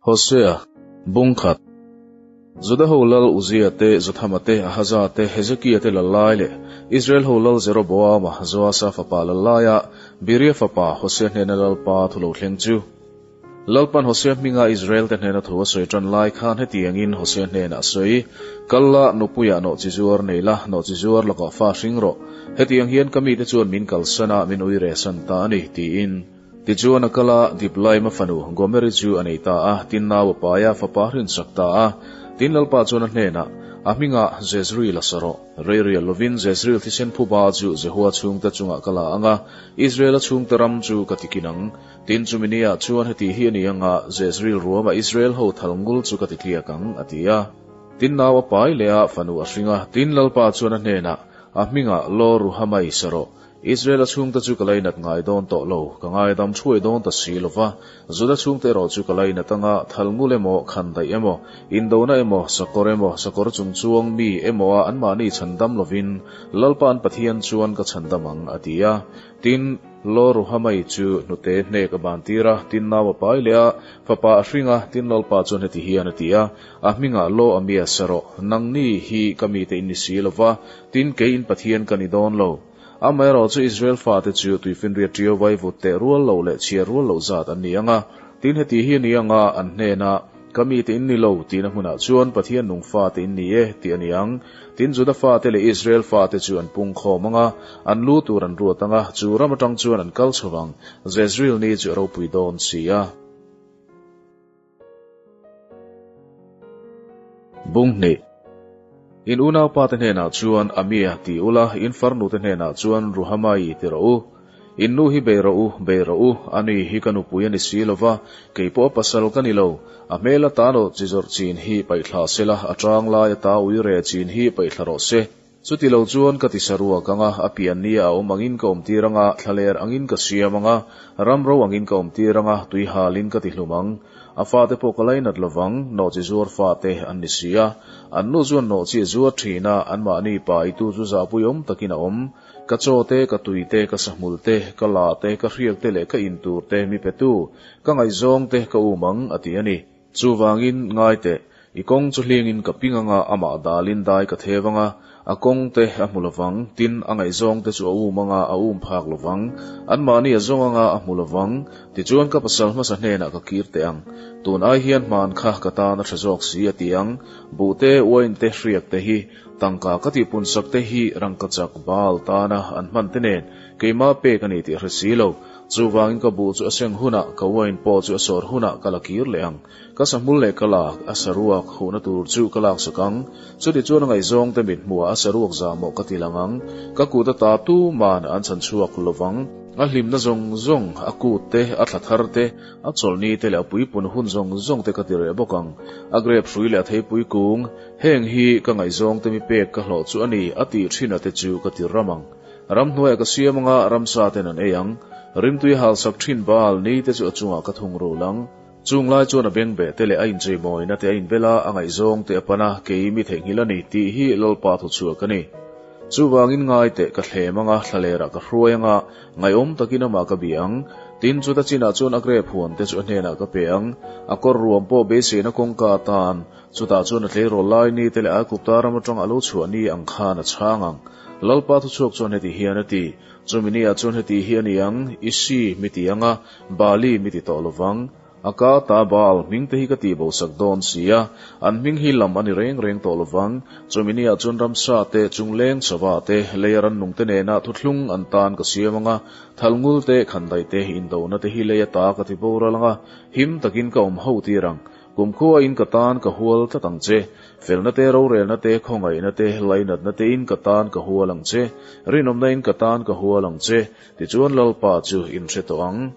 Hosea, Bung khat. Juda ho lal Uzia te, Jothama te, Ahaza te, Hezekia te lal lai leh Israel ho lal Jeroboama, Joasa fapa lal laia Beria fapa Hosea hnena Lalpa thu lo thleng chu. Lalpan Hosea hminga Israel te hnena thu a sawi tan lai khan hetiangin Hosea hnenah a sawi, Kal la, nupuiah nawhchi zuar nei la, nawhchi zuar lakah fa hring rawh. Hetiang hian ka mite chuan min kalsan a, min ui rehsan ta a ni, tiin. Tichuan a kal a, Diblaima fanu Gomeri chu a nei ta a, tin nau a pai a, fapa a hrinsak ta a. Tin Lalpa chuan a hnenah, A hmingah Jezreel a sa rawh. Rei rial lovin Jezreel thisen phuba chu Jehua chhungte chungah ka la ang a, Israela chhungte ram chu ka tikin ang. Tin chumi niah chuan heti hi a ni ang a, Jezreel ruama Israel ho thal ngul chu ka titliak ang, a ti a. Tin nau a pai leh a, fanu a hring a. Tin Lalpa chuan a hnenah, A hmingah Lo Ruhamai sa rawh. Israel-a chhungte chu ka lainat ngai dawn tawh lo, ka ngaidam thuai dawn ta si lo va. Juda chhungte erawh chu ka lainat anga, thal ngul emaw, khan daih emaw, indona emaw, sakawr emaw, sakawr chung chuang mi emaw a anmahni chhandam lovin, Lalpa an Pathian chuan ka chhandam ang, a ti a. Tin, Lo Ruhamai chu hnute hnek a ban tir a, tin nau a pai leh a, fapa a hring a, tin Lalpa chuan heti hian a ti a, A hmingah Lo Amia sa rawh, nangni hi ka mite in ni si lo va, tin kei in Pathian ka ni dawn lo. Amaherawh chu Israel fate chu tuifinriat ṭiau vai vut teh rual loh leh chhiar rual loh zat an ni ang a. Tin heti hi a ni ang a, an hnenah, Ka mite in ni lo, tihna hmunah chuan Pathian nung fate in ni e, tih a ni ang. Tin Juda fate leh Israel fate chu an pung khawm ang a, an lu tur an ruat ang a, chu ram aṭang chuan an kal chho vang. Jezreel ni chu a ropui dawn si a. Bung hnih. In unaupa te hnenah chuan Amia ti ula, in farnu te hnenah chuan Ruhamai ti rawh u. In nu hi bei rawh u, bei rawh u, ani hi ka nupui a ni si lova, kei pawh a pasal ka ni lo. A hmel atan aw chi zawrh chin hi paihthla sela, a tang lai ata ui re chin hi paihthla rawh se. Chuti lo chuan ka ti saruak ang a, a pian nia a awm angin ka awmtir ang a, thlaler angin ka siam ang a, ramro angin ka awmtir ang a, tui halin ka ti hlum ang. A fate pawh ka lainat lovang, nawhchi zuar fate an ni si a. An nu chuan nawhchi a zuar thin a, anmahni pa itu chu zahpui awm takin a awm. Ka chaw te, ka tui te, ka sahmul te, ka la te, ka hriak te leh ka in tur te mi petu, ka ngaihzawng te ka um ang, a ti a ni. Chuvangin, ngai teh, i kawng chu hlingin ka ping anga amah dalin dai ka thev anga, a kawng te a hmu lovang, tin, a ngaihzawng te chu a um anga a um phak lovang, anmahni a zawng anga a hmu lovang, tichuan ka pasal hmasa hnenah ka kir teh ang. Tun ai hian hman kha ka tan a tha zawk si a ti ang, buh te, uain te, hriak te hi, tangka ka tihpun sak te hi rangkachak Baal tana an hman te nen keimah pek a ni tih a hre si lo. Chuvangin ka buh chu a seng hunah, ka uain pawh chu a sawr hunah ka la kir leh ang. Ka sahmul leh ka lak, a saruak huhna tur chu ka laksak ang. Chutichuan a ngaihzawngte mit hmuhah a saruak zahmawh ka ti lang ang. Ka kut ata tuman an chhan chhuak lovang. A hlimna zawng zawng, a kut te, a thla thar te, a chawlhni te leh a puipun hun zawng zawng te ka ti reh bawk ang. A grep hrui leh a theipui kung, heng hi ka ngaihzawngte mi pek ka hlawh chu a ni, a tih thin a te chu ka ti ram ang. Ramhnuaiah ka siam anga ramsa ten an ei ang. Rimtui a halsak thin Baal ni te chu a chungah ka thung rul ang. Chung lai chuan a bengbeh te leh a incheimawina te a inbel a, a ngaihzawng te a pan a, kei mi theihnghilh a ni tih hi Lalpa thu chhuak a ni. Chuvangin ngai teh ka thlem anga thlalerah ka hruai anga ngaihawm takin amah ka bia ang. Tin, chuta chinah chuan a grep huan te chu a hnenah ka pe ang. A kawr ruam pawh beiseina kawngka atan, chutah chuan a tleirawl lai ni te leh Aigupta ram atanga a lo chhuah ni ang khan a chhang ang. Lalpa thuchhuak chuan heti hian a ti, Chumi niah chuan heti hi a ni ang, Isi mi ti ang a, Baali mi ti tawh lo vang. A ka ta Baal hming te hi ka tih bosak dawn si a, an hming hi lam a ni reng reng tawh lo vang. Chumi niah chuan ramsa te, chungleng chava te, leia rannung te nena thuthlung an tan ka siam ang a, thalngul te, khandaih te, indona te hi leia ta ka ti boral ang a, him takin ka awm ho tir ang. Kumkhua in ka tan ka hual tlat ang che. Felna te, rorelna te, khawngaihna te, lainatna te in ka tan ka hual ang che. Rinawmna in ka tan ka hual ang che. Tichuan Lalpa chu in hre tawh ang.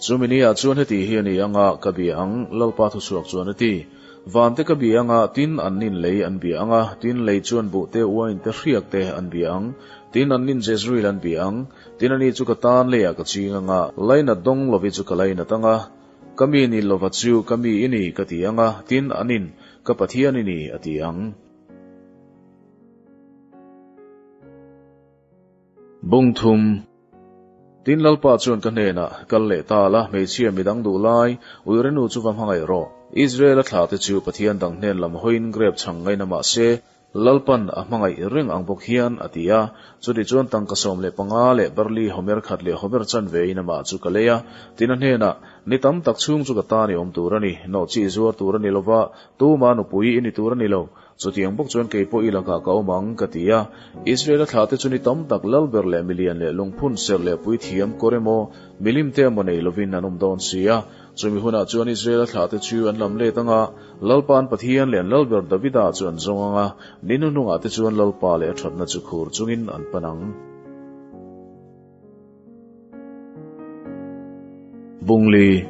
Chumi ni ah chuan heti hi a ni anga ka bia ang, Lalpa thuchhuak chuan a ti. Van te ka bia anga, tin an nin lei an bia anga, tin lei chuan buh te, uain te, hriak te an bia ang, tin an nin Jezreel an bia ang, tin ani chu ka tan leiah ka ching anga, lainat dawng lovi chu ka lainat anga, Ka mi ni lova chu ka mi i ni ka ti ang a, tin anin, Ka Pathian i ni a ti ang. Bung thum. Tin Lalpa chuan ka hnenah, Kal leh ta la, hmeichhia midang duh lai, uirenu chu va hmangaih rawh. Israel-a thlahte chu Pathian dang hnen lam hawiin grep chhang ngaina mah se, Lalpan a hmangaih reng ang bawk hian, a ti a. Chutichuan tangka 15 leh barli homer khat leh homer chanve in amah chu ka lei a. Tin a hnenah, Ni tam tak chhung chu ka tan i awm tur a ni, nawhchi i zuar tur a ni lova, tuma nupui i ni tur a ni lo. Chutiang bawk chuan kei pawh i lakah ka awm ang, ka ti a. Israel-a thlahte chu ni tam tak lalber leh milian leh lungphun serh leh puithiam kawr emaw, milim te emaw nei lovin an awm dawn si a. Chumi hunah chuan Israel-a thlahte chu an lam let ang a, Lalpa an Pathian leh an lalber Davida chu an zawng ang a, ni hnuhnungah te chuan Lalpa leh a thatna chu khur chungin an pan ang. Bungli.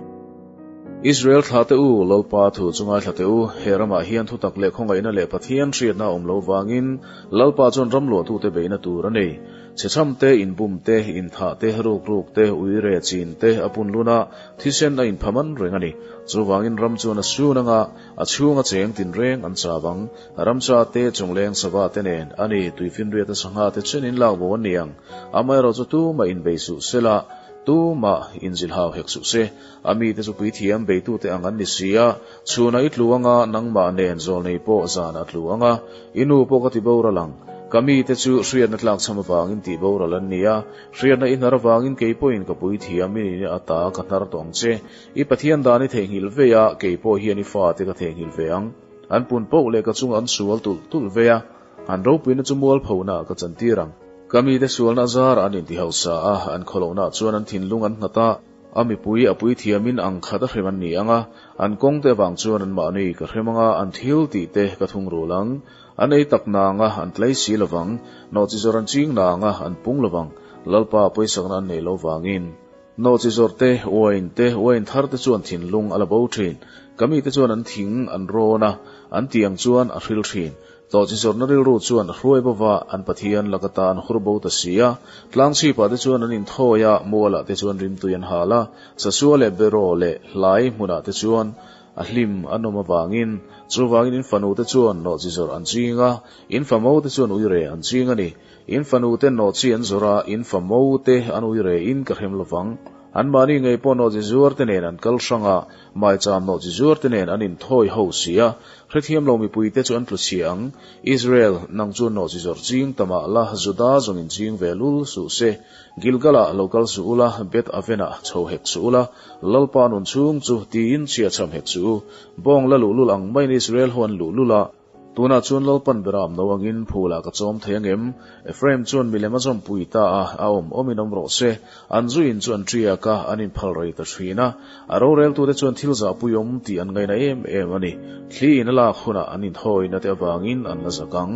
Israel thlahte u, Lalpa thu chu ngaithla teh u, he ramah hian thutak leh khawngaihna leh Pathian hriatna a awm lo vangin Lalpa chuan ram luahtute beihna tur a nei. Chhechham te, inbum te, inthah te, rukruk te, uire chin te a pun lun a, thisen a inpha man reng a ni. Chuvangin ram chuan a sun anga, a chhunga cheng tinreng an chau ang. Ramcha te, chungleng sava te nen a ni, tuifinriata sangha te chenin lak bo an ni ang. Amaherawh chu tumah inbei suh sela, tumah inzilhau hek suh se. A mite chu puithiam beitute ang an ni si a, chhunah i tlu anga nangmah nen zawlnei pawh zanah a tlu anga, i nu pawh ka ti boral ang. Ka mite chu hriatna tlakchham avangin tih boral an ni a, hriatna i hnar avangin kei pawhin ka puithiam i nihna ata ka hnar tawh ang che. I Pathian dan i theihnghilh vei a, kei pawh hian i fate ka theihnghilh ve ang. An pun poh leh ka chunga an sual tulh tulh vei a, an ropuina chu mualphona ah ka chantir ang. Ka mite sualna zarah an intihausa a, an khawlohna chuan an thinlung an nghat a, A mipui a puithiamin ang khat a hrem an ni ang a, an kawngte avang chuan anmahni ka hrem ang a, an thil tih te ka thungrul ang. An ei tak nang a, an tlei si lovang, nawhchizawr an ching nang a, an pung lovang, Lalpa pawisakna an nei lo vangin. Nawhchizawr te, uain te, uain thar te chuan thinlung a la bo thin. Ka mite chuan an thing an rawn a, an tiang chuan a hril thin. Tawhchizawrhna rilru chuan a hruai bo va, an Pathian laka ta an hur bo ta si a. Tlangchhipah te chuan an inthawi a, mualah te chuan rimtui an hal a, Sasua leh Beraw leh hlai hmunah te chuan a hlim an awm avangin, chuvangin in fanu te chuan nawhchizawrh an ching a, in famo te chuan uire an ching a ni. In fanu te nawhchi an zawrh a, in famo te an uire in ka hrem lovang. Anmahni ngei pawh nawhchi zuar te nen an kal hrang a, maicham nawhchi zuar te nen an inthawi ho si a, hrethiam lo mipui te chu an tlu chhia ang. Israel, nang chu nawhchi zawrh ching ta mah la, Juda zawng in ching ve lul suh se. Gilgal-ah lo kal suh ula, Beth Aven-ah chho hek suh ula, Lalpa nun chhung chu tiin chhia chham hek suh u. Bawng la luh lul ang maiin Israel ho an luh lul a, Tunah chuan Lalpan beram no angin phulah ka chawm thei angem? Ephraim chuan milem a zawmpui ta a, a awm awmin awm rawh se. An zuin chu an ṭiak a, an inphal rei ta ṭhin a. A roreltute chuan thil zahpui awm tih an ngaina em em a ni. Thli in a lak hunah an inthawina te avangin an la zak ang.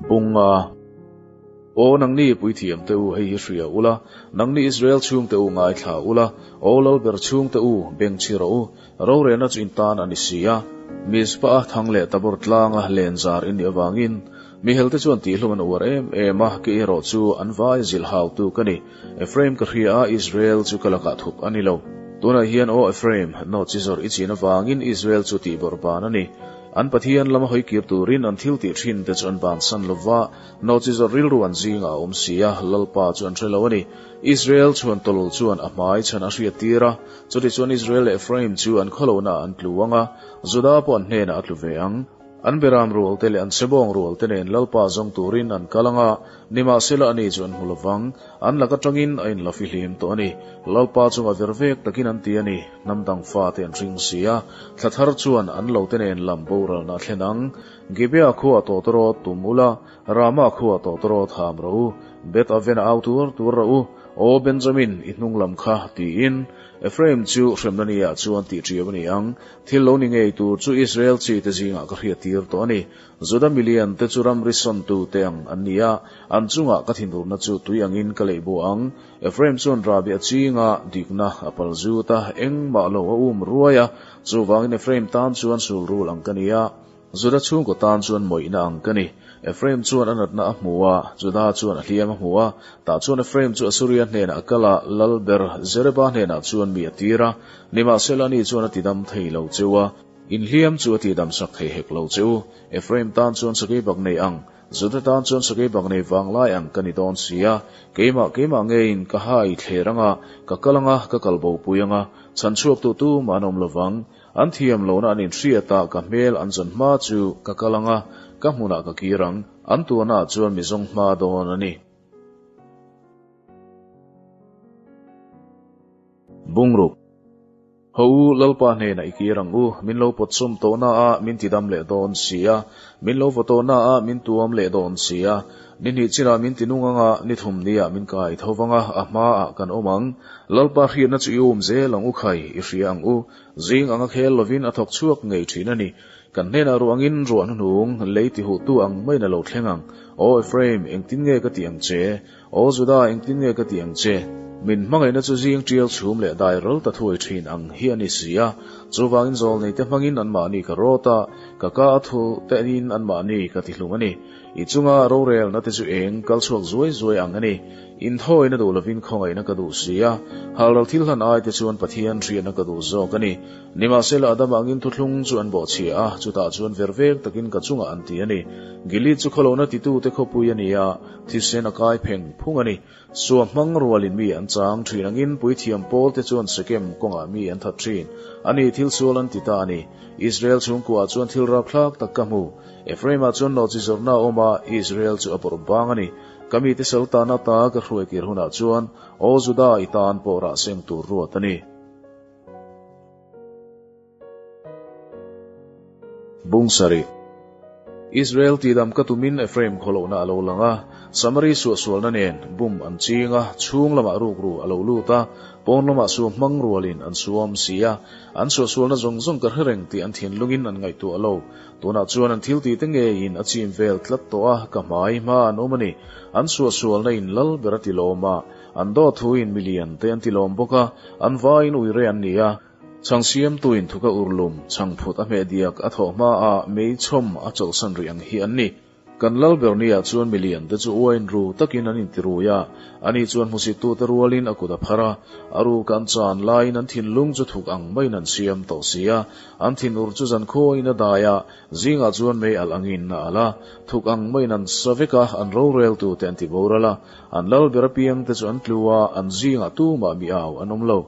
Bunga. Aw nangni puithiam te u hei hi hria ula, nangni Israel chhungte u ngaithla ula, aw lalber chhungte u beng chhi rawh u, rorelna chu in tan a ni si a. Mizpah a thang leh Tabor tlanga len zar in nih avangin mihelte chuan tihhlum an uar em em a, kei erawh chu an vai zilh hautu ka ni. Ephraim ka hria a, Israel chu ka lakah thup a ni lo. Tunah hian aw Ephraim, nawhchi zawrh i chin avangin Israel chu tihbawrh ban a ni. An Pathian lama hawi kir turin an thil tih thin te chu an bansan lo va, nawhchi zawrh rilru an zingah a awm si a, Lalpa chu an hre lo a ni. Israel chuan tawlul chuan a hmai chhan a hriat tir a, chutichuan Israel leh Ephraim chu an khawlohnaah an tlu ang a, Juda pawh an hnenah a tlu ve ang. An beram rual te leh an chebawng rual te nen Lalpa zawng turin an kal ang a, nimahsela ani chu an hmu lovang. An lak atangin a inla fihlim tawh a ni. Lalpa chunga ver vek takin an ti a ni. Hnam dang fate an hring si a, thla thar chuan an lo te nen lam boralna a thlen ang. Gibeah khuaah tawtawrawt tum ula, Ramah khuaah tawtawrawt ham rawh u, Beth Aven a au tuar tuar rawh u, Aw Benjamin, i hnung lam kha, tiin. Ephraim chu hremna ni ah chuan tih ṭiau a ni ang. Thil lo ni ngei tur chu Israel chi te zingah ka hriat tir tawh a ni. Juda milian te chu ramri sawntu te ang an ni a, an chungah ka thinurna chu tui angin ka leih buah ang. Ephraim chuan Rabi a ching a, dikna a pal zut a, engmah lo a um ruai a, chuvangin Ephraim tan chuan sul rul ang ka ni a, Juda chhungkaw tan chuan mawihna ang ka ni. Ephraim chuan a natna a hmu a, Juda chuan a hliam a hmu a, tah chuan Ephraim chu Assuria hnenah a kal a, lalber Zereba hnenah chuan mi a tir a, nimahsela ani chuan a tidam thei lo cheu a, inhliam chu a tidam sak thei hek lo cheu. Ephraim tan chuan sakei bak nei ang. Juda tan chuan sakei bak nei vanglai ang ka ni dawn si a. Keimah, keimah ngeiin ka hai thler anga, ka kal anga, ka kal bo pui anga, chhan chhuak tu tumah an awm lovang. An thiam lohna an inhriat a, ka hmel an zawn hma chu ka kal anga, ka hmunah ka kir ang. An tuahnaah chuan mi zawng hma dawn a ni. Bungruk. Ho u, Lalpa hnenah i kir ang u, min lo pawtsawm tawh na a, min tidam leh dawn si a, min lo vaw tawh na a, min tuam leh dawn si a. Ni hnih chinah min tinung ang a, ni thum niah min kai tho vang a, a hmaah kan awm ang. Lalpa hriatna chu i um zel ang u khai, i hria ang u. Zing anga khel lovin a thawk chhuak ngei thin a ni. Kan hnenah ruangin ruah hnuhnung lei tihuhtu ang maiin a lo thleng ang. Aw Ephraim, engtin nge ka tih ang che? Aw Juda, engtin nge ka tih ang che? Min hmangaihna chu zing tial chhum leh dai ral ta thuai thin ang hi a ni si a. Chuvangin zawlneite hmangin anmahni ka rawt a, ka ka a thu tein anmahni ka tihlum a ni. I chunga rorelna te chu eng kal chhuak zuai zuai ang a ni. Inthawina duh lovin khawngaihna ka duh si a, halral thil hlan ai te chuan Pathian hriatna ka duh zawk a ni. Nimahsela Adama angin thuthlung chu an bawhchhia a, chutah chuan ver vek takin ka chungah an ti a ni. Gilead chu khawlohna titute khawpui a ni a, thisen a kai pheng phung a ni. Sua hmang rualin mi an chang thin angin puithiam pawlte chuan Sekem kawngah mi an that thin a ni, thil sual an ti ta a ni. Israel chhungkuaah chuan thil rapthlak tak ka hmu. Ephraim-ah chuan nawhchi zawrhna a awm a, Israel chu a bawrh bang a ni. Ka mite sal tan ata ka hruai kir hunah chuan, Aw Juda, i tan pawh rah seng tur ruat a ni. Bung sarih. Israel tihdam ka tumin Ephraim khawlohna a lo lang a, Samari suahsualna nen bum an ching a, chhung lamah rukru a lo lut a, pawn lamah suam hmang rualin an suam si a, an suahsualna zawng zawng ka hre reng tih an thinlungin an ngaihtuah lo. Tunah chuan an thil tihte ngeiin a chim vel tlat tawh a, ka hmai hma an awm a ni. An suahsualna in lal ber a ti lawm a, An dawt thuin milian te an ti lawm bawk a, an vaiin uire an ni a. Chhang siamtuin thuka urlum, chhang phut a hmeh diak a thawh hma a mei chhawm a chawlhsan rih ang hi an ni. Kan lal ber nia chuan milian te chu uain ru takin an intirui a, ani chuan hmusittute rualin a kut a phar a, a ruk an chan laiin an thinlung chu thuk ang maiin an siam tawh si a, an thinur chu zankhuain a dai a, zingah chuan mei alh angin a alh a, thuk ang maiin an sa vek a, an roreltute an ti boral a. An lal ber apiang te chu an tlu a, an zingah tumah mi au an awm lo.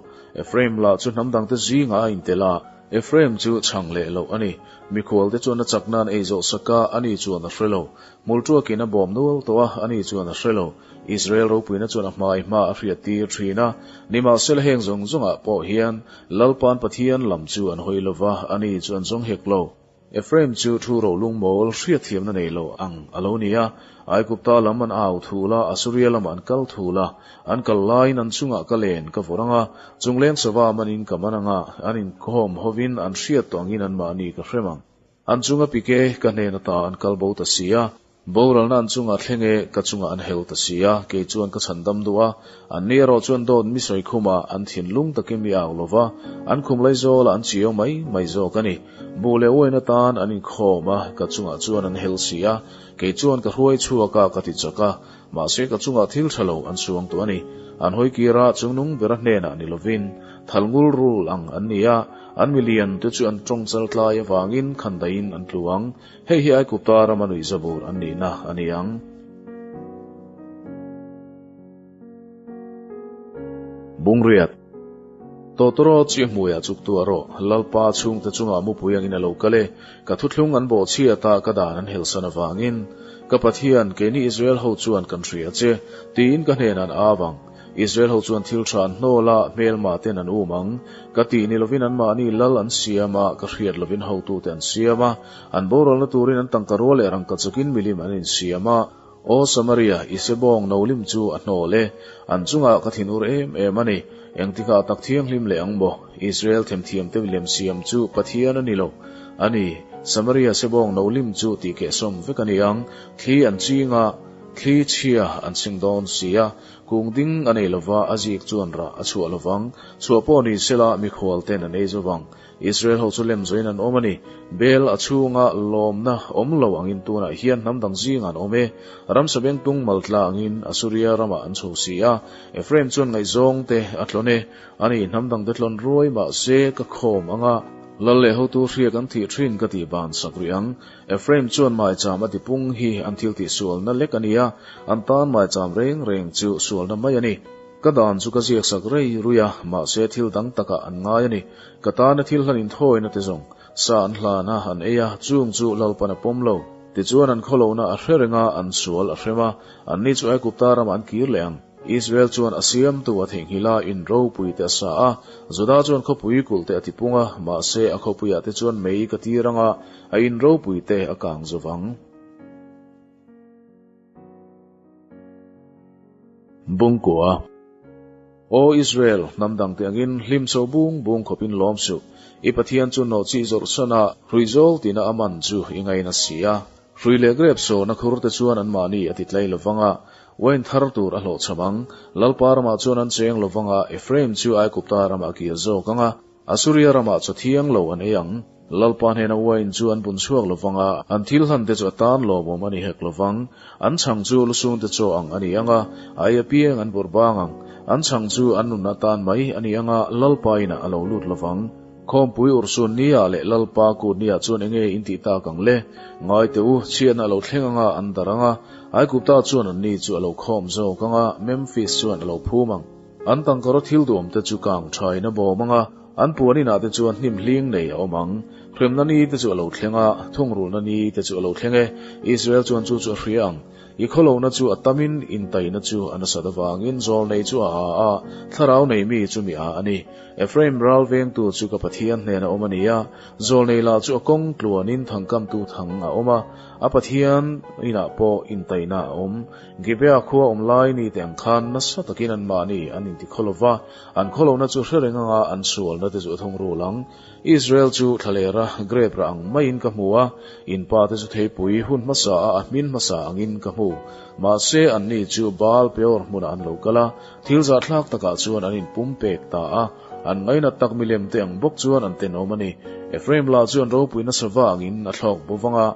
Ephraim lah chu hnam dangte zingah a intel a. Ephraim chu chhang leh loh a ni. Mikhual te chuan a chak nan ei zawh sak a, ani chuan a hre lo. Hmultuakin a bawm nual tawh a, ani chuan a hre lo. Israel ropuina chuan a hmai hma a hriat tir thin a. Nimahsela heng zawng zawngah pawh hian Lalpa'n Pathian lam chu an hawi lo va, ani chu an zawng hek lo. Ephraim chu thu rolung mawl hriatthiamna nei lo ang a lo ni a, Aigupta lam an au thul a, Asuria lamah an kal thul a, an kal laiin an chungah ka len ka vawrh ang a, chungleng sava manin ka man ang a, an inkhawm hovin an hriat tawh angin anmahni ka hrem ang. An chunga pike ka hnen ata an kal bo ta si a, Boralna an chungah thleng e, ka chungah an hel ta si a, kei chuan ka chhan dam duh a, an ni erawh chuan dawt mi sawi khumah an thinlung takin mi au lo va, an khum laizawlah an chiau mai mai zawk a ni. Buh leh uain atan an inkhawm a, ka chungah chuan an hel si a, kei chuan ka hruai chhuak a, ka ti chak a, mahse ka chungah thil tha lo an suang tawh a ni. An hawi kir a, chungnung bera hnenah ni lovin, thal ngul rul ang an ni a, an milian te chu an tawng chal tlai avangin khandaiin an tlu ang. Hei hi Aigupta rama nuihza bur an nihna a ni ang. Bungriat. Tawtawraw chi hmuiah chuk tu a rawh. Lalpa chhungte chungah mupui angin a lo kal e. Ka thuthlung an bawhchhiat a, ka dan an helsan avangin. Ka Pathian, keini Israel ho chuan kan hria che, tiin ka hnenah an au ang. Israel ho chuan thil tha an hnawl a, hmelma ten an um ang. Ka tih ni lovin anmahni lal an siam a, ka hriat lovin hotute an siam a. An boralna turin an tangka rual leh rangka chakin milim an insiam a. Aw Samaria, i sebawng no lim chu a hnawl e. An chungah ka thinur em em a ni. Engtikah tak thianghlim leh ang maw? Israel themthiamte milem siam chu Pathian a ni lo. A ni, Samaria sebawng no lim chu tihkehsawm vek a ni ang. Thli an ching a, thli chhia an seng dawn si a. Kung ding a nei lova, a zik chuan rah a chhuah lovang. Chhuah pawh ni sela, mikhual ten an ei zo vang. Israel ho chu lem zawin an awm a ni. Bel a chhunga lawmna awm lo angin tunah hian hnam dang zingah an awm e. Ramsa bengtung maltla angin Asuria ramah an chho si a. Ephraim chuan ngaihzawng te a tlawn e. A ni, hnam dangte tlawn ruai mahse ka khawm anga. Lal leh hotu hriak an thih thin ka tih ban sak rih ang. Ephraim chuan maicham a tipung hi an thil tih sualna lek a ni a, an tan maicham reng reng chu sualna mai a ni. Ka dan chu ka ziak sak rei rui a, mahse thil dang takah an ngai a ni. Ka tana thil hlan inthawina te zawng, sa an hlan a, an ei a, chung chu Lalpan a pawm lo. Tichuan an khawlohna a hre reng a, an sual a hrem a, anni chu Aigupta ramah an kir leh ang. Israel chuan a siamtu a theihnghilh a, in ropui te a sa a, Juda chuan khawpui kulh te a tipung a, mahse a khawpuiah te chuan mei ka tir ang a, a in ropui te a kang zo vang. Bungkua. Aw Israel, hnam dangte angin hlim chho bung bung khawpin lawm suh. I Pathian chu nawhchih zawrh sana hruizawl tina a man chu i ngaina si a. Hrui leh grep sawna khur te chuan anmahni a ti tlai lovang a, uain thar tur a hlawhchham ang. Lalpa ramah chuan an cheng lovang a, Ephraim chu Aigupta ramah a kir zawk ang a, Asuria ramah chaw thiang lo an ei ang. Lalpa hnena uain chu an bun chhuak lovang a, an thil hlan te chu a tan lawmawm a ni hek lovang. An chhang chu lusung te chaw ang a ni ang a, a ei apiang an vawrh bang ang. An chhang chu an nun atan mai a ni ang a, Lalpa inah a lo lut lovang. Khawmpui urhsun nia leh Lalpa kut nia chuan enge in tih tak ang le? Ngai teh u, chhiatna a lo thleng anga an darh ang a, Aigupta chuan anni chu a lo khawm zawk ang a, Memphis chuan a lo phum ang. An tangkaraw thil duhawmte chu kang thain a bawm ang a, an puan inah te chuan hnim hling nei a awm ang. Hremna ni te chu a lo thleng a, thungrulna ni te chu a lo thleng e, Israel chuan chu chu a hria ang. I khawlohna chu a tamin intaina chu a nasat avangin zawlnei chu a â a, thlarau nei mi chu mi â a ni. Ephraim ral vengtu chu ka Pathian hnena awm a ni a, zawlnei lah chu a kawng tluanin thangkamtu thang a awm a, a Pathian inah pawh intaina a awm. Gibeah khua awm lai ni te ang khan nasa takin anmahni an intikhaw lo va, an khawlohna chu hre reng anga an sualna te chu a thungrul ang. Israel chu thlalera grape rah ang maiin ka hmu a, in pa te chu theipui hun hmasa a a hmin hmasa angin ka hmu. Mahse, anni chu Baal Peor hmunah an lo kal a, thil zahthlak takah chuan an inpumpek ta a, an ngainat tak milem te ang bawk chuan an tenawm a ni. Ephraim lah chu an ropui nasa vangin a thlawk bo vang a,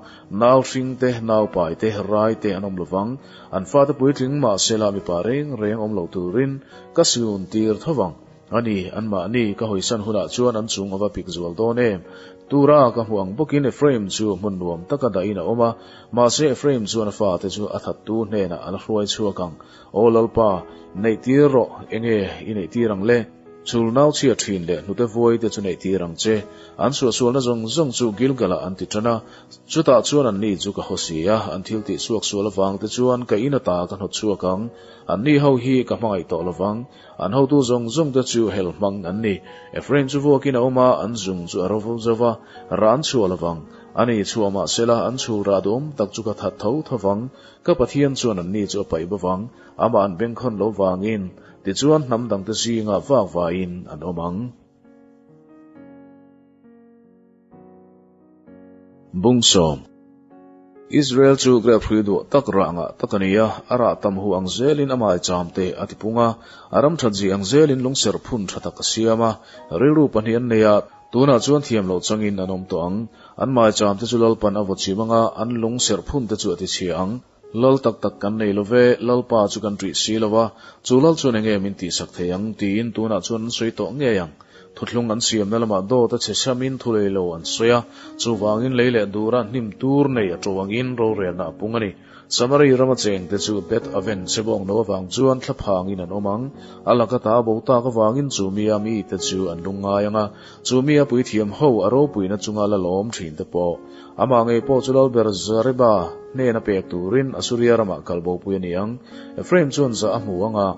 nau hring te, nau pai te, rai te an awm lo vang. An fate puitling mahsela mipa reng reng awm lo turin ka siun tir tho vang. A ni, anmahni ka hawisan hunah chuan an chung a va pik zual dawn em? Tura ka hmuh ang bawkin Ephraim chu hmun nuam taka dahin a awm a, mahse Ephraim chuan a fate chu a thattu hnenah a la hruai chhuak ang. Aw Lalpa, neihtir rawh, enge i neihtir ang le? Chul nau chhia thin leh hnute vuai te chu neihtir ang che. An suahsualna zawng zawng chu Gilgal-ah an ti tan a, chutah chuan anni chu ka haw si a, an thil tih chhuak sual avang te chuan ka in ata ka hnawt chhuak ang. Anni ho hi ka hmangaih tawh lovang. An hotu zawng zawng te chu hel hmang an ni. Ephraim chu vuakin a awm a, an zung chu a ro zo va, rah an chhuah lo vang. A ni, chhuah mah sela, an chhul rah duhawm tak chu ka that tho tho vang. Ka Pathian chuan anni chu a paih bo vang, amah an bengkhawn lo vangin. Tichuan hnam dangte zingah vak vaiin an awm ang. Bungsawm. Israel chu grep hrui duah tak rah ngah tak a ni a, a rah tam hu ang zelin a maicham te a tipung a, a ram that zih ang zelin lungserh phun tha tak a siam a, rilru pahnih an nei a, tunah chuan thiam loh changin an awm tawh ang. An maicham te chu Lalpan a vaw chim ang a, an lungserh phun te chu a tichhia ang. Lal tak tak kan nei lo ve, Lalpa chu kan ṭih si lo a, chu Lal chuan enge min tihsak thei ang? tiin tunah chuan an sawi tawh ngei ang. Thuthlung an siamna lamah dawt a chhe samin thu lei lo an sawi a, chuvangin lei leh dura hnim tur nei a ṭo angin rorelna a pung a ni. Samari rama chengte chu Beth Aven chebawng no avang chuan thlaphangin an awm ang. A laka ta bo tak avangin chu mia mite chu an lungngai ang a, chu mia puithiam ho a ropuina chunga la lawm ṭhinte pawh. Amah ngei pawh chu Lalber Zareba hnena pek turin Asuria ramah kal bopui a ni ang. Ephraim chuan zah a hmu ang a,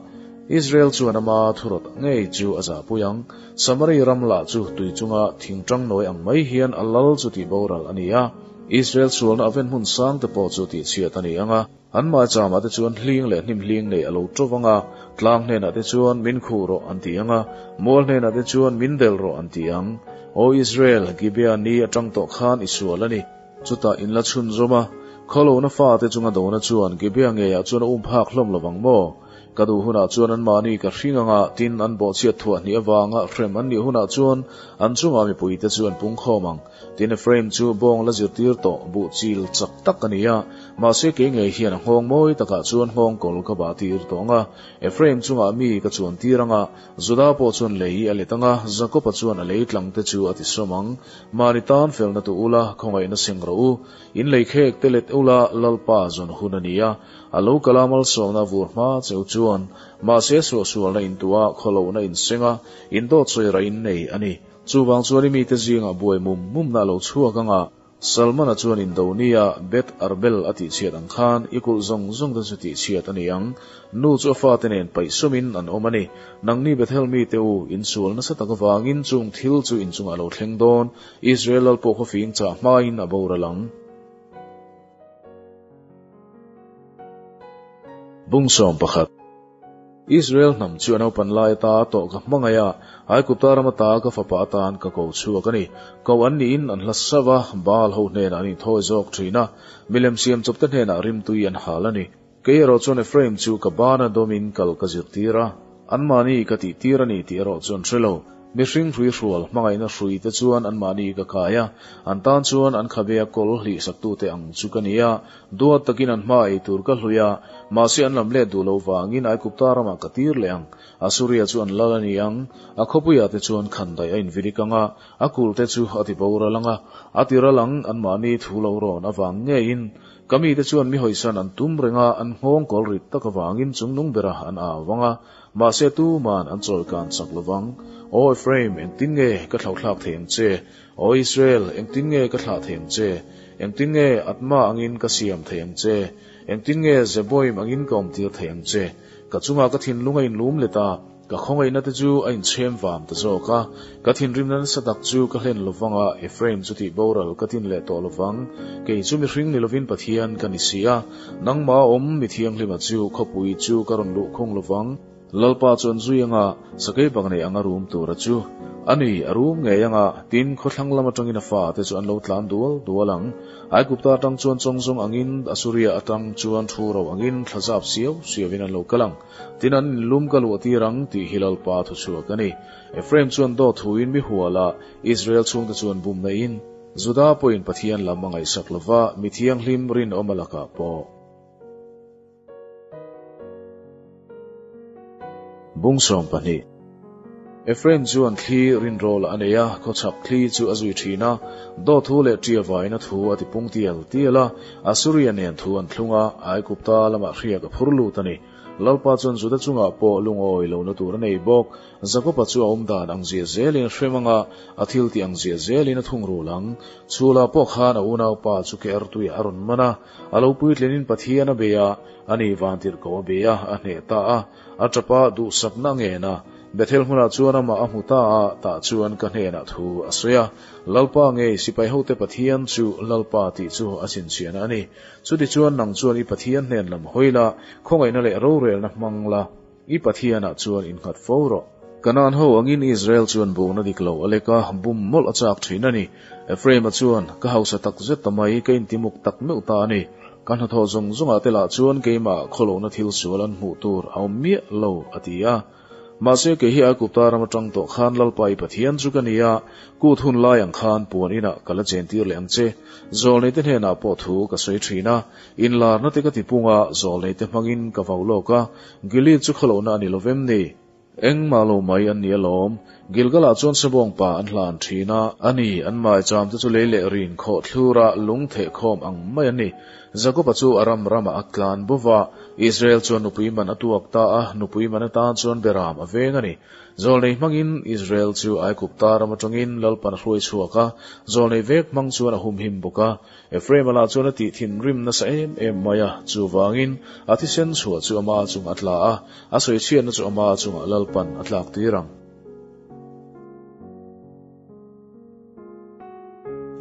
Israel chuan ama thurawt ngei chu a zahpui ang. Samari ram lah chu tui chunga thing tang nawi ang mai hian a lal chu tih boral a ni a, Israel sualna a ven hmun sang te pawh chu tihchhiat a ni ang a. An maicham-ah te chuan hling leh hnim hling nei a lo ṭo vang a, tlang hnenah te chuan min khuh rawh an ti ang a, mual hnenah te chuan min del rawh an ti ang. Aw Israel, Gibeah ni aṭang tawh khan i sual a ni. Chutah in la chhunzawm a, Khawlohna fate chunga dona chuan Gibeah ngeiah chuan a um phak hlawm lovang maw? Ka duh hunah chuan anmahni ka hring ang a, tin, an bawhchhiat thuah hnih avanga hrem an nih hunah chuan an chungah mipuite chu an pungkhawm ang. Tin, Ephraim chu bawng la zirtir tawh, buh chil chak tak a ni a, mahse kei ngei hian a nghawng mawi takah chuan nghawng kawl ka bah tir tawh ang a. Ephraim chungah mi ka chuan tir ang a, Juda pawh chuan lei a let ang a, Jakoba chuan a lei tlang te chu a tisawm ang. Mahni tan felna tu ula, khawngaihna seng rawh u. In lei khek te let ula, Lalpa zawn hun a ni a. A lo kal a malsawmna vur hma cheu chuan, mahse suahsualna in tuah, khawlohna in seng a, in dawt sawi rah in nei a ni. Chuvang chuan i mite zingah buai mum mumna a lo chhuak ang a, Salmana chuan Indonia Beth Arbel a tihchhiat ang khan i kulh zawng zawng te chu tihchhiat a ni ang. Nu chu a fate nen paih sumin an awm a ni. Nangni Bethel mite u, in sual nasa tak avangin chung thil chu in chungah a lo thleng dawn. Israel lal pawh khawfing chah hmain a boral ang. Bungsawm pakhat. Israel hnam chu a naupan lai ata tawh ka hmangaih a, Aigupta ram ata ka fapa atan ka ko chhuak a ni. Ko an niin an hla sava, Baal ho hnenah an inthawi zawk thin a, milem siam chawpte hnenah rimtui an hal a ni. Kei erawh chuan Ephraim chu ka bana dawmin kal ka zirtir a, anmahni ka tihtir a ni tih erawh chu an hre lo. Mihring hrui hrual hmangaihna hrui te chuan anmahni ka kai a, an tan chuan an khabea kawl hlih saktute ang chu ka ni a, duat takin an hma ei tur ka hlui a, mahse an lam let duh lo vangin Aigupta ramah ka tir leh ang. Asuria chu an lal a ni ang, a khawpuiah te chuan khandaih a invilik ang a, a kulh te chu a ti boral ang a, a ti ral ang anmahni thu lo rawn avang ngeiin. Ka mite chuan mi hawisan an tum reng a, an nghawng kawl rit tak avangin chungnung bera an au ang a, mahse tuman an chawikan chak lo vang. Aw Ephraim, engtin nge ka thlauhthlak thei ang che? Aw Israel, engtin nge ka thlah thei ang che? Engtin nge Adma angin ka siam thei ang che? Engtin nge Zeboim angin ka awmtir thei ang che? Ka chungah ka thinlung a inlum let a. Ka khawngaihna te chu a inchhem vam ta zawk a, ka thinrimna nasa tak chu ka hlen lo vang a, Ephraim chu tih boral ka tin leh tawh lo vang. Kei chu mihring ni lovin Pathian ka ni si a, nangmah awm mi thianghlima chu khawpui chu ka rawn luh khung lo vang. Lalpa chu an zui anga, sakei bak nei anga rum tura chu a ni, a rum ngei anga, tin, khawthlang lam atangin a fate chu an lo tlan dual dual ang. Aigupta atang chuan chawngzawng angin, Asuria atang chuan thu ro angin thlazap siau siauin an lo kal ang. Tin an inlum ka luah tir ang tih hi Lalpa thu chhuak a ni. Ephraim chuan dawt thuin mi hual a, Israel chhungte chuan bum neiin, Juda pawhin Pathian lam a ngaihsak lo va, mi thianghlim rinawm a lakah pawh. Bung 12. Ephraim chuan thli rinrawl a nei a, khawchhak thli chu a zui thin a, dawt thu leh ṭia vaina thu a ti pung tial tial a, Asuria nen thu an thlung a, Aigupta lamah hriak a phur lut a ni. Lalpa chuan Juda chungah pawh lungawi lohna tur a nei bawk. Jakoba chu a awm dan ang zia zelin a hrem ang a, a thil tih ang zia zelin a thungrul ang. Chhula pawh khan a unaupa chu ke artuiah a rawn man a, a lo puitlinin Pathian a bei a, ani vantirhkoh a bei a, a hneh ta a. A tap a, duhsakna a ngen a. Bethel hmunah chuan amah a hmu ta a, tah chuan ka hnenah thu a sawi a. Lalpa ngei sipai hote Pathian chu Lalpa tih chu a chhinchhiahna a ni. Chutichuan nang chuan i Pathian hnen lam hawi la, khawngaihna leh rorelna hmang la, i Pathianah chuan innghat fo rawh. Kanaan ho angin Israel chuan bukna dik lo a lek a, bum mawlh a chak thin a ni. Ephraim-a chuan, Ka hausa tak zet ta mai, ka intimuk tak meuh ta a ni. Ka hnathawh zawng zawngah te lah chuan keimah khawlohna thil sual an hmuh tur a awm miah lo, a ti a. Mahse kei hi Aigupta ram atang tawh khan Lalpa i Pathian chu ka ni a, kut hun lai ang khan puan inah ka la chentir leh ang che. Zawlneite hnenah pawh thu ka sawi thin a, inlarna te ka ti pung a, zawlneite hmangin ka vau lawk a, Gilead chu khawlohna a ni lo vem ni? Engmah lo mai an ni alawm. Gilgal-ah chuan Sebawng pa an hlan thin a, a ni, an maicham te chu lei leh rin khawh thlura lung theh khawm ang mai an ni. Jakob-a chu a ram ramah a tlan bo va, Israel chuan nupui man a tuak ta a, nupui man atan chuan Beram a veng a ni. Zawlnei hmangin Israel chu Aigupta ram atangin Lalpan a hruai chhuak a, zawlnei vek hmang chuan a humhim bawk a. Ephraim-a lah chuan a tih thinrim nasa em em mai a, chuvangin a thisen chhuah chu ama chungah a tla a, a sawichhiatna chu ama chungah Lalpan a tlak tir ang.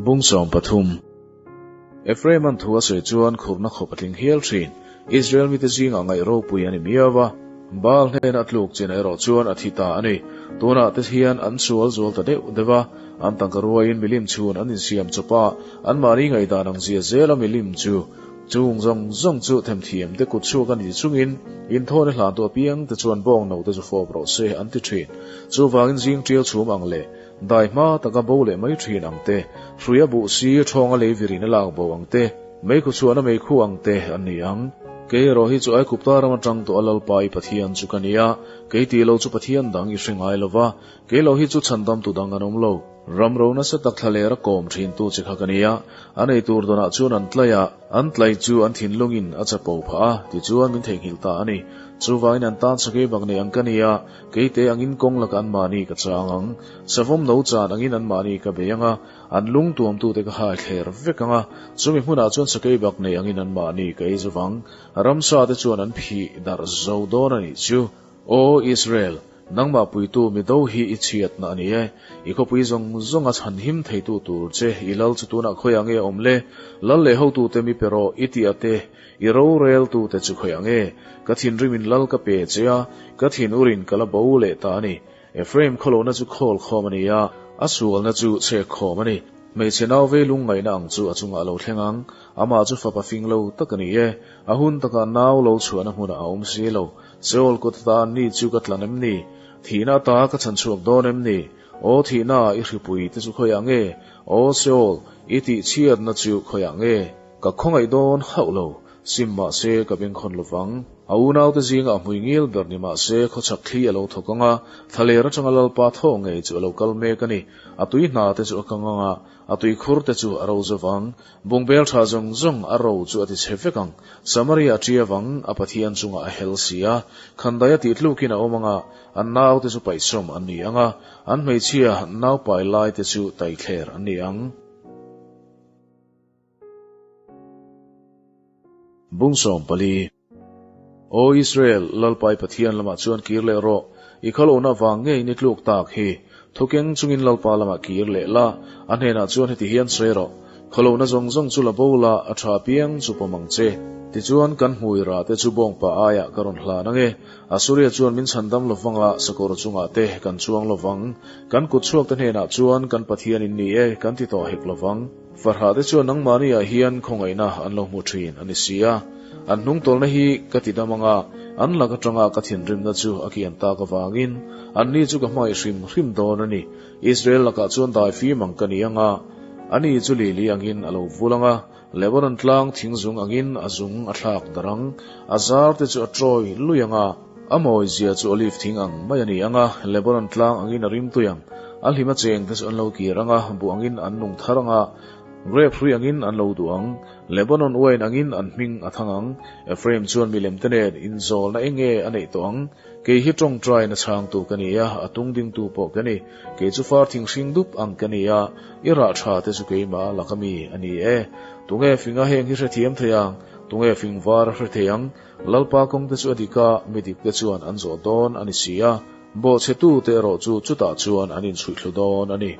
Bung 13. Ephraim-a'n thu a sawi chuan khurna khawp a tling hial thin. Israel mite zingah ngaih ropui a ni miau a, Baal hnena a tluk chin erawh chuan a thi ta a ni. Tunah te hian an sual zual ta deuh deuh a, an tangka ruaiin milim chhun an insiam chawp a, anmahni ngaihdan ang zia zela milim chu. Chung zawng zawng chu themthiam te kut chhuak a ni chungin inthawhna hlantu apiang te chuan bawng no te chu fawp rawh se an ti thin. Chuvangin zing tial chhum ang leh dai hma taka bo leh mai thin ang te, hruia buh si thawnga lei virin a lak bo ang te, meikhu chhuahna meikhu ang te an ni ang. Kei erawh hi chu Aigupta ram atang tawh a Lalpa i Pathian chu ka ni a, kei tih lo chu Pathian dang i hre ngai lo va, kei lo hi chu chhandamtu dang an awm lo. Ram ro nasa tak thla lera kawm thintu che kha ka ni a, an ei tur dawnah chuan an tlai a, an tlai chu an thinlungin a chapo phah a, tichuan min theihnghilh ta a ni. Chuvangin an tan sakei bak nei ang ka ni a, keite angin kawng lakah anmahni ka chang ang. Savawm no chan angin anmahni ka bei ang a, an lung tuamtute ka hai thler vek ang a, chumi hmunah chuan sakei bak nei angin anmahni ka ei zovang. Ramsa te chuan an phih darh zo dawn a nih chu. Aw Israel, nangmah puitu mi do hi i chhiatna a ni e. I khawpui zawng zawng a chhan him theitu tur che i lal chu tunah khawiah nge a awm le? Lal leh hotute mi pe rawh i tih a te, i roreltute chu khawiah nge? Ka thinrimin lal ka pe che a, ka thin urin ka la bo leh ta a ni. Ephraim khawlohna chu khawl khawm a ni a, a sualna chu chhek khawm a ni. Hmeichhe nau vei lungngaihna ang chu a chungah a lo thleng ang. Amah chu fapa fing lo tak a ni e. A hun takah nau lo chhuahna hmunah a awm si lo. Seol kut ata ni chu ka tlan em ni? Thihna ata ka chhan chhuak dawn em ni? Aw thihna, i hripui te chu khawiah nge? Aw Seol, i tihchhiatna chu khawiah nge? Ka khawngaih dawn hauh lo. Sim mahse ka bengkhawn lovang. A unaute zingah a hmui ngil ber ni mahse khawchhak thli a lo thawk ang a, thlaler atanga Lalpa thaw ngei chu a lo kal mek a ni. A tui hna te chu a kang ang a, a tuikhur te chu a ro zovang. Bungbel tha zawng zawng a ro chu a ti chhe vek ang. Samaria a ṭi avang a Pathian chungah a hel si a, khandai a tih tlukin a awm ang a, an naute chu paihsawm an ni ang a, an hmeichhia naupai laite chu taithler an ni ang. Bung 14. Aw Israel, Lalpai Pathian lamah chuan kir leh rawh, i khalohna vang ngei ni tluk tak hi. Thukeng chungin Lalpa lamah kir leh la, a hnenah chuan heti hian sawi rawh, Khalohna zawng zawng chu la bo la, a tha piang chu pawm ang che. Tichuan kan hmui rah te chu bawngpa aiah ka rawn hlan ang e. Asuria chuan min chhandam lovang a, sakawr chungah te kan chuang lovang. Kan kut chhuak te hnenah chuan kan Pathian in ni e, kan ti tawh hek lovang. Farhah te chuan nangmahni ah hian khawngaihna an lo hmu thin a ni si a, an hnungtawlna hi ka ti dam ang a, an lak atanga ka thinrimna chu a kian tak avangin anni chu ka hmangaih hrim hrim dawn a ni. Israel lakah chuan dai fim ang ka ni ang a, ani chu lili angin a lo vul ang a, Lebanon tlang thingzung angin a zung a thlak darh ang, a zar te chu a trawi lui ang a, a mawi zia chu olive thing ang mai a ni ang a, Lebanon tlang angin a rimtui ang. A hlima cheng te chu an lo kir ang a, buh angin an nung thar ang a, grape hrui angin an lo duh ang. Lebanon uain angin an hming a thang ang. Ephraim chuan milem te nen inzawlna eng nge a neih tawh ang? Kei hi tawngtaina chhangtu ka ni a, a tung dingtu pawh ka ni. Kei chu far thing hring dup ang ka ni a, i rah tha te chu keimah laka mi a ni e. Tunge finga heng hi hrethiam thei ang? Tunge fing var a hre thei ang? Lalpa kawng te chu a dik a, mi dik te chuan an zawh dawn a ni si a. Bawhchhetute erawh chu chutah chuan an inchhuihthlu dawn a ni.